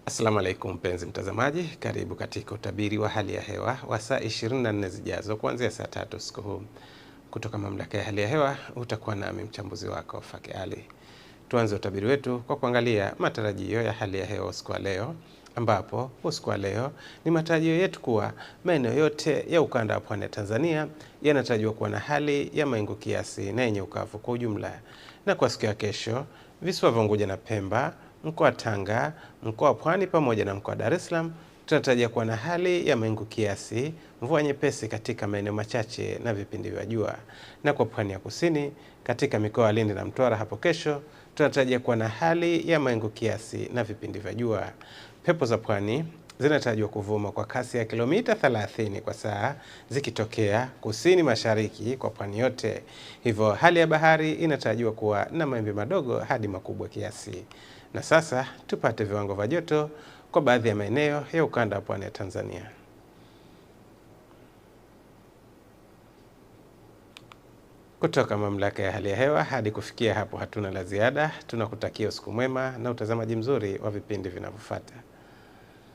Asalamu alaikum mpenzi mtazamaji, karibu katika utabiri wa hali ya hewa wa saa 24 zijazo kuanzia saa 3 usiku huu. Kutoka mamlaka ya hali ya hewa utakuwa nami mchambuzi wako Faki Ali. Tuanze utabiri wetu kwa kuangalia matarajio ya hali ya hewa usiku wa leo, ambapo usiku wa leo ni matarajio yetu kuwa maeneo yote ya ukanda wa pwani ya Tanzania yanatarajiwa kuwa na hali ya mawingu kiasi na yenye ukavu kwa ujumla. Na kwa siku ya kesho, visiwa vya Unguja na Pemba, mkoa wa Tanga, mkoa wa Pwani pamoja na mkoa wa Dar es Salaam tunatarajia kuwa na hali ya mawingu kiasi, mvua nyepesi katika maeneo machache na vipindi vya jua. Na kwa pwani ya kusini, katika mikoa ya Lindi na Mtwara hapo kesho tunatarajia kuwa na hali ya mawingu kiasi na vipindi vya jua. Pepo za pwani zinatarajiwa kuvuma kwa kasi ya kilomita 30 kwa saa zikitokea kusini mashariki kwa pwani yote. Hivyo hali ya bahari inatarajiwa kuwa na mawimbi madogo hadi makubwa kiasi. Na sasa tupate viwango vya joto kwa baadhi ya maeneo ya ukanda wa pwani ya Tanzania. Kutoka mamlaka ya hali ya hewa hadi kufikia hapo hatuna la ziada. Tunakutakia usiku mwema na utazamaji mzuri wa vipindi vinavyofuata.